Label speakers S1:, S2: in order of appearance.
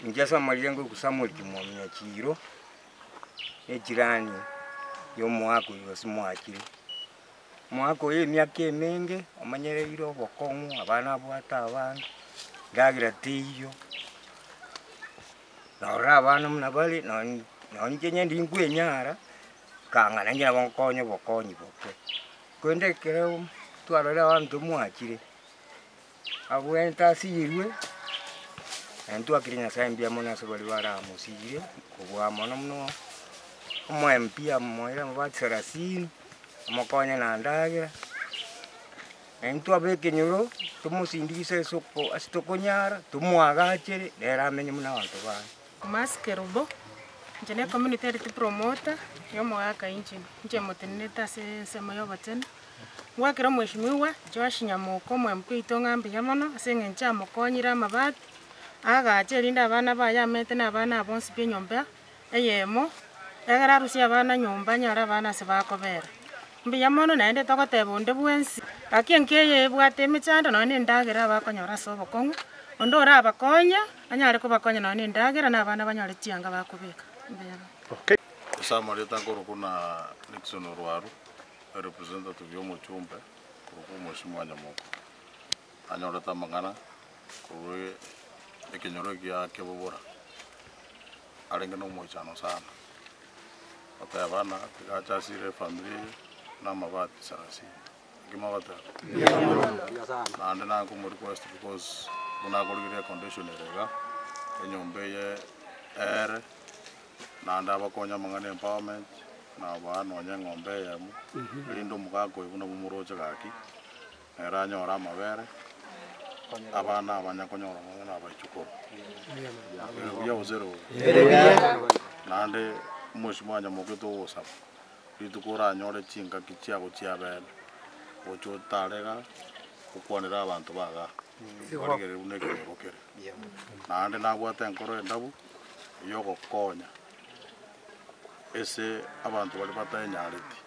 S1: Inche ase amarire ngoigwa Samuel Kimwami Nyachiiro, echirani ya omoaka oyio gose mwachire. Omwaka oyo emiaka emenge omanyereire obokong'u, abana abwate abana, endagera teiyo, norora abana buna bare nonye nonye inche onye ndikwenyara, kang'a nainche nabo nkonya obokonyi boke. Korende ekero twarorire abanto mwachire. Abwenerete asirwe, na intwe twakire Nyasaye mbuya mono ase baria baramosire, kobua mono mono omo MP amoire amabati sarasini, amokonye na ndagera, na intwe abe ekenyoro tomosindigise ase oko ase tokonyara, tomoagachere, nere amenye buna abanto bande.
S2: Mercy Kerubo, inche ne community health promoter ya omogaka inche, inche motenenete ase ensemo ya obochenu. Ngwakera omweshimiwa Joash Nyamoka omwempu oito ng'a mbuya mono ase eng'encho amokonyire amabati, aagache erinde abana baye amete na abana aba bonsi pi enyomba eyemo, egere arusie abana nyomba anyore abana ase bakobera. Mbuya mono naende togoteba onde bwensi, gaki enka eye ebwate emechando nonye na endagera abakonyora ase obokong'u, onde orabakonye, anyare kobakonya nonye na endagera na abana banyore chianga bakobeka. Mbuya mono.
S3: Ase amarieta nkorokwa na Nixon Orwaru. Erepresentative y'omochumbe korwa omweshimiwa Nyamoko anyorete amang'ana korwa ekenyoro ekia kebobora arenge na omoichano sana, goteba ng'a tiga ache asire efamiri eye na amabati sarasini, naki mogoteba? Naende nakomo request because buna akorigereria econdition ere iga, enyomba eye eere. Naende abakonye amang'ana empowerment, na abaa nonya eng'ombe eyemo, erinde omogaka oyo buna momoroche gaki, nere anyore amabere, abana abanya konyora nonya na abaichukuru. Ere buya gose ere bobe? Naende omosimo nyamoke togosaba, rituko oranyore chingaki chiago chia bene, gocha otare igaa, okwanere abanto ba igaa, barigereri buna ekenyoro kere. Naende nabwate enkoro endabu. y'ogokonya ase abanto baria bataenyareti.